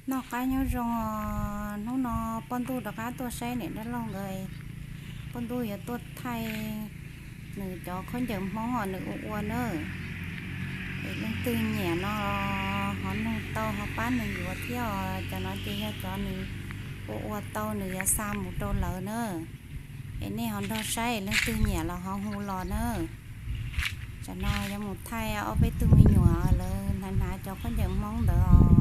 Noj qab nyob zoo os, hnub no poj ntuj rov qab tuaj saib niam dab laug nkawd. Poj ntuj yuav tuaj thaij nws cov khaub ncaws Hmoob uas nws ua ua na. Es leej twg nyiam no ho nug tau ho pab nws yuav thiab os. Cov no ces yog cov nws ua ua tau nws yuav xa mus rau lawv na. Es nej ho nrog saib, leej twg nyiam los ho hu los na. Tsam no yuav mus thaij ob peb tug me nyuam lawv hnav hnav cov khaub ncaws Hmoob ntawd os.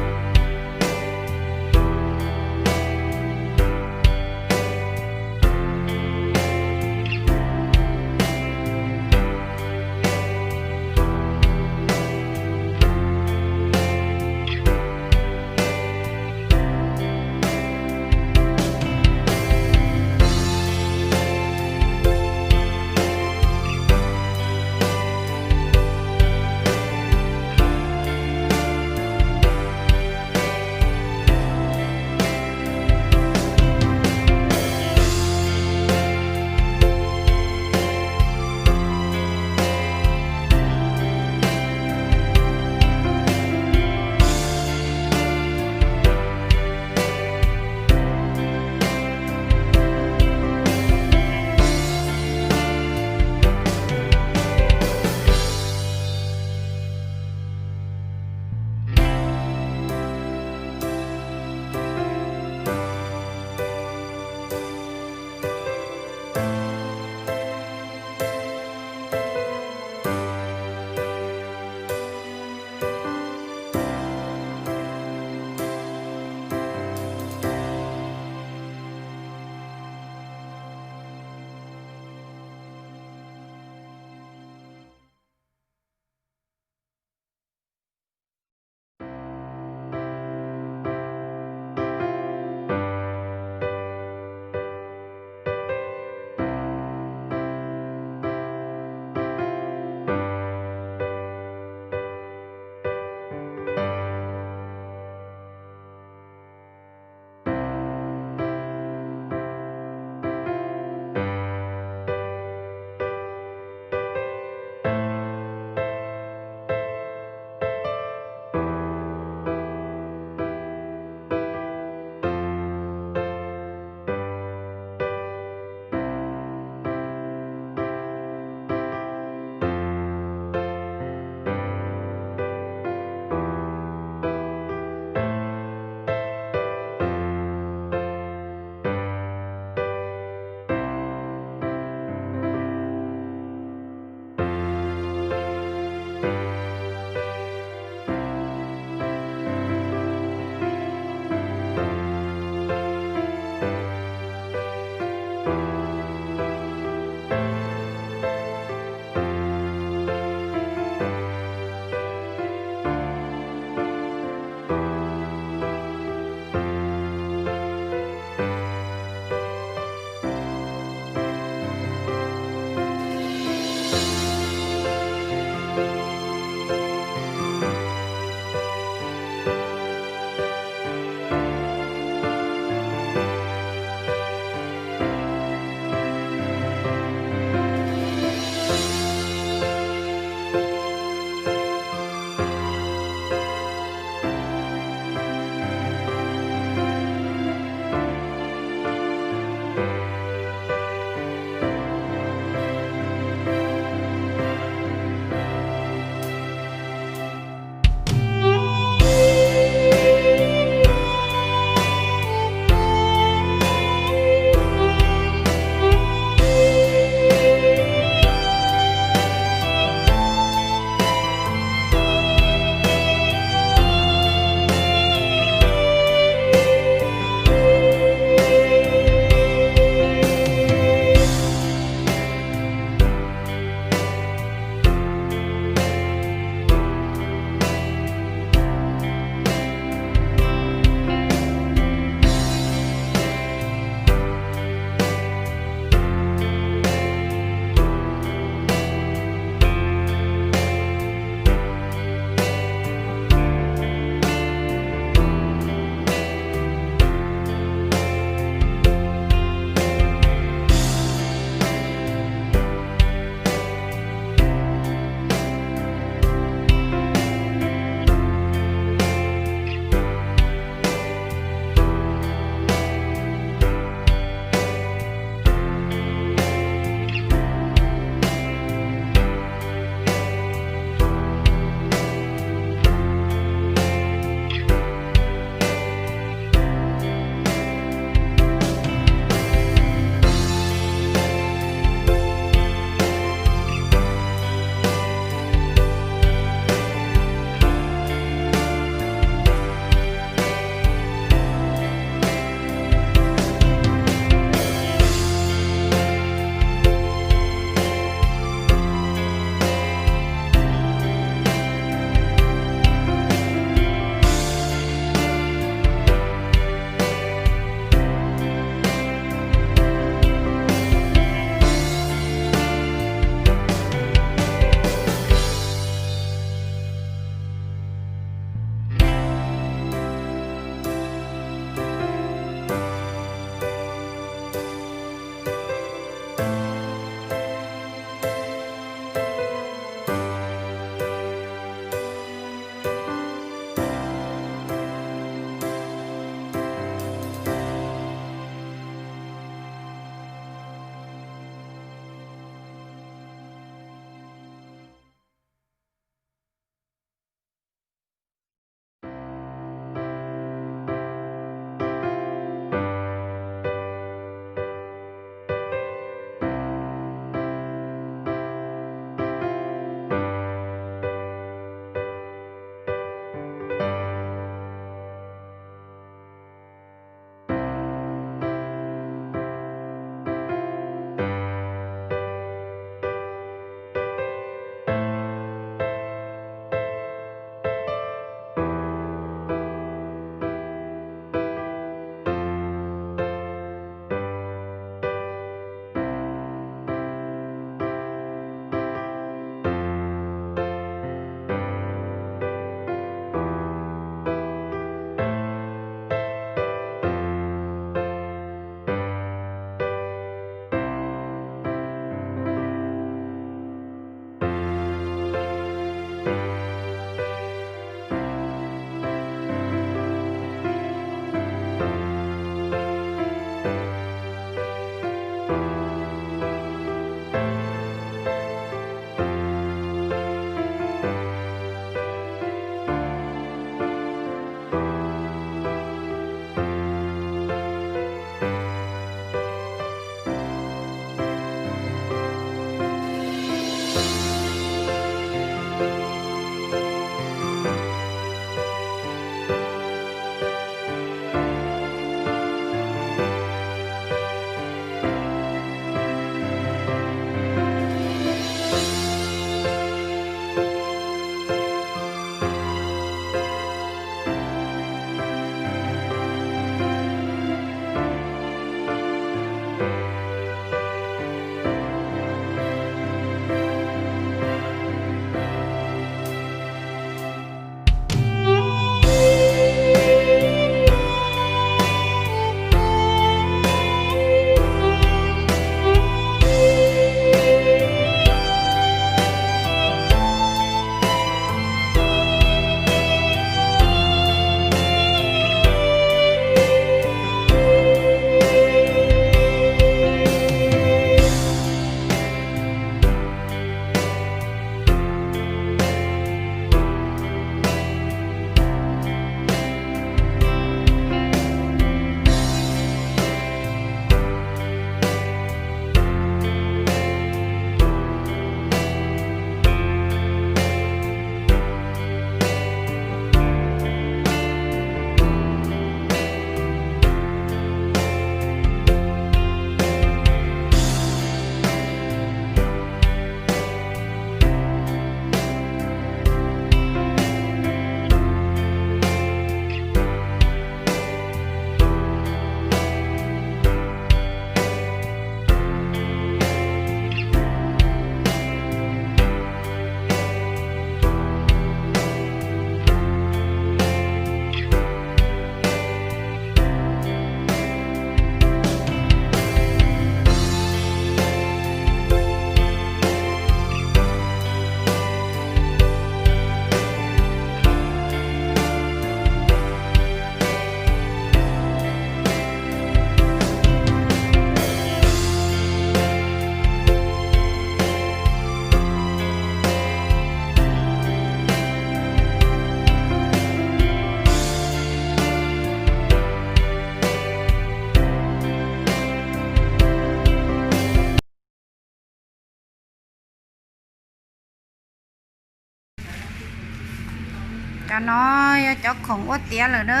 Cov no yog cov khoom ua tiav lawm na,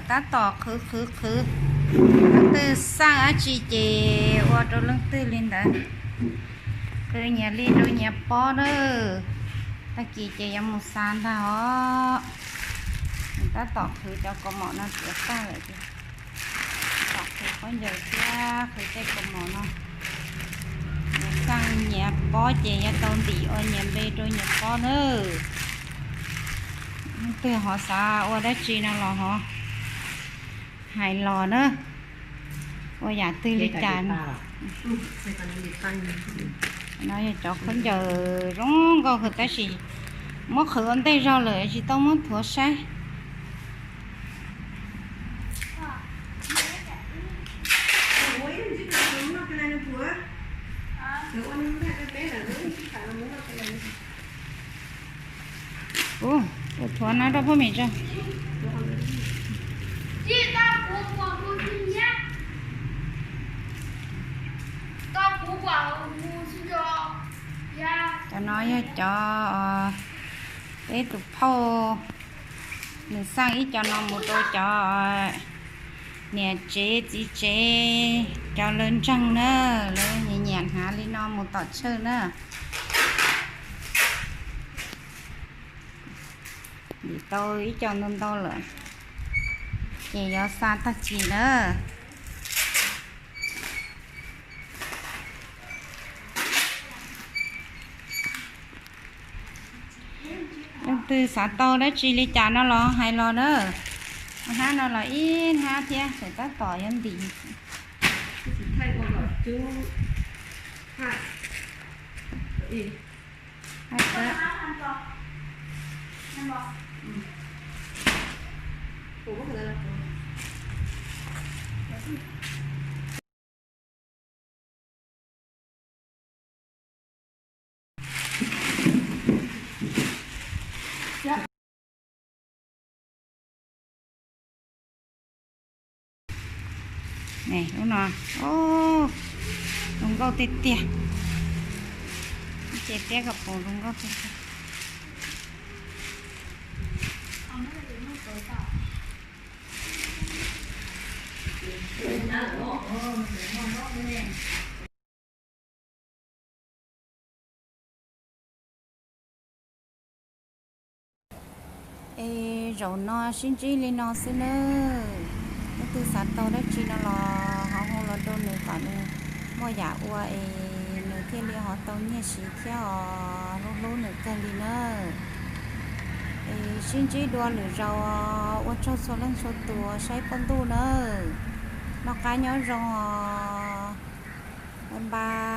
tab tom qhwv qhwv qhwv. Leej twg xaj dab tsi ces ua rau leej twg li ntawd. Qhwv nyias li rau nyias pob na. Tag kis ces yuav mus xa ntag os. Tab tom qhwv cov kaus mom no tiav tag lawm ces tom qhwv khaub ncaws thiab qhwv tej kaus mom no. Nyias xaj nyias pob ces yuav tau ntim ua nyias npe rau nyias pob na. Leej twg ho xav ua dab tsi no los ho hais los na, ua yam twg li cas. No yog cov khaub ncaws zoo nkauj kawg tab sis muab qhwv ua ntej zog lawm tsis tau muab thuav saib. Ua, ua thuav no rau poj me tso. Cov no yog cov peb tus phauj nws xaj ib co no mus rau cov niam tsev txiv tsev, cov lawv ntseeg na, lawv nyiam nyiam hnav li no mus tom church na. Ntim tau ib co ntau ntau lawm, ces yuav xa tag kis na. Leej twg xav tau dab tsi li cas no los hais los na. Hnab no los ib hnab thiab, tseem tab tom yuav ntim. Lub no, zoo nkauj tiag tiag. Ces tiab kom pom zoo nkauj tiag tiag. Es zaum no sib ntsib li no xwb nawb. Leej twg xav tau dab tsi no los ho hu los rau nws kom nws muaj yam ua es nws thiaj li ho tau nyiaj siv thiab os, hlub hlub nws kawg li nawb. Es sib ntsib dua lwm zaus, ua tsaug txhua leej txhua tus saib poj ntuj nawb. Noj qab nyob zoo os. Bye bye.